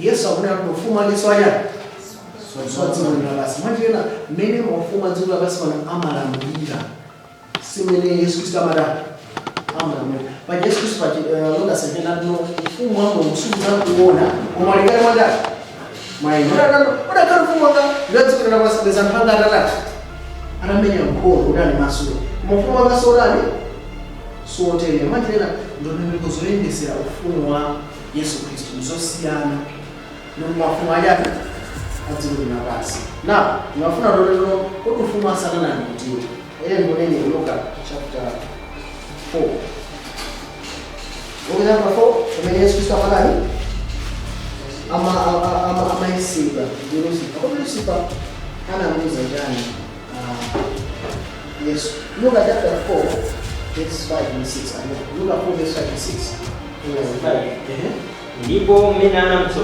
Yesu akunena kuti ufumu wake siwachani? Siwadziko lapansi. Mwanjira mmene maufumu a dziko lapansi pano amalamulira, simene Yesu Khristu amadala amalamulira. Paja Yesu Khristu pa Luka 17 atino ufumu wa Mulungu simudzakuona, koma ulikale mwandani? Mwaino. Udakhala ufumu wanga ndi dziko lapansi, bweza anthu anga atatatu atamenya nkhondo kuti ali masule, koma ufumu wanga siwotani? Siwotere. Mwanjira ndondomeko zoyendesera ufumu wa Yesu Khristu ndizosiyana ndi mafumu achani? A dziko lapansi. Na ndimafuna totero, kodi ufumu wa Satana ndi utiwo? Ere ndionene Luka chapter 4, Luka chapter 4, pamene Yesu Khristu amatani? Amayesedwa ndi Lucifer. Kodi Lucifer anamuuza chani Yesu? Luka chapter 4 verse 5 and 6. Luka 4 verse 5 and 6. Verse 5. Ehe. Ndipo mmene anamtso